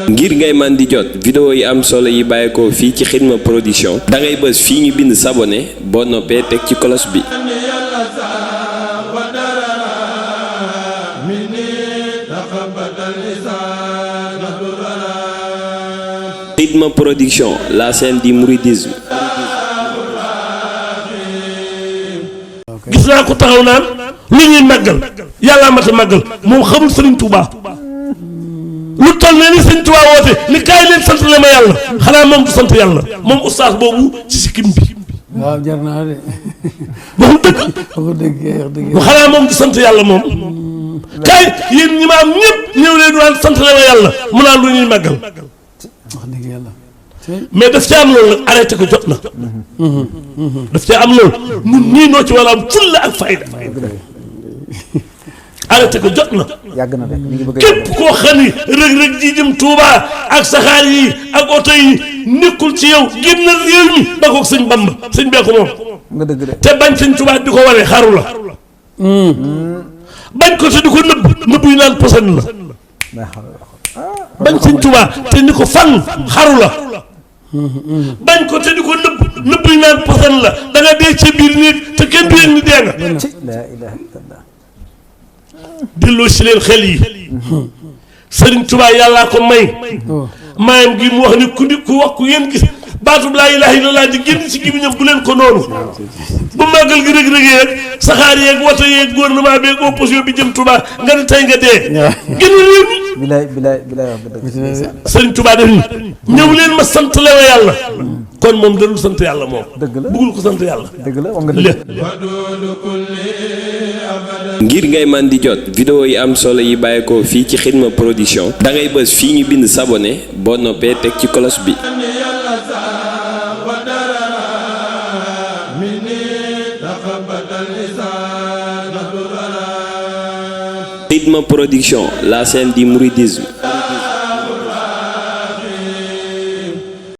ngir ngay man di jot vidéo yi am solo yi bàyyeekoo fii ci Xidma Production da ngay bës fii ñu bind s'abonner boo noppee teg ci cloche bi. Xidma Production, la scène du mouridisme. gis naa ko taxaw naan lu ñuy màggal yàllaa mat a màggal moom xamul Serigne Touba lu toll ne ni Serigne Touba woote ni kaay leen sant la ma yàlla xanaa moom du sant yàlla moom oustaz boobu ci sikkim bi. waaw jar naa de. waxul dëgg. waxul dëgg. xanaa moom du sant yàlla moom. kaay yéen ñi ma am ñëpp ñëw leen daan sant la ma yàlla mu naan lu ñuy màggal. wax dëgg yàlla. mais daf cee am loolu nag arrêté ko jot na. daf cee am loolu ñun ñii noo ci war a am fulla ak fayda. arrêté ko jot na. yàgg na de mi ngi bëgg képp koo xam ni rëg-rëg ji jëm Touba ak saxaar yi ak oto yi nekkul ci yow génn réew mi ba ko sëñ Bamba sëñ bee ko moom. nga dëgg de. te bañ sëñ Touba di ko waree xaru la. bañ ko te di ko nëbb yu naan posan la. bañ sëñ Touba te ni ko fan xaru la. bañ ko te di ko nëbb yu naan posan la da nga dee ci biir néeg te kenn du yëg ni dee nga. la ilaha illallah. delloo si leen xel yi. Sëriñ Touba yàllaa ko may. maayam gi mu wax ni ku wax ku ngeen gis baatub laa ilaha illallah di génn ci gémmiñam bu leen ko noonu. bu màggal gi rëg-rëgee rek saxaar yeeg woto yeeg gouvernement beeg opposition bi jëm Touba nga ne tey nga dee. génn réew mi. bilaay wax nga dëgg. Sëriñ Touba def ni ñëw leen ma sant la wa yàlla. kon moom dalul sant yàlla moom. dëgg la bëggul ko sant yàlla. dëgg la wax nga dëgg. ngir ngay man di jot vidéo yi am solo yi bàyyeekoo fii ci Xidma Production da ngay bës fii ñu bind s'abonner boo noppee teg ci cloche bi. Xidma Production, la scène du mouridisme.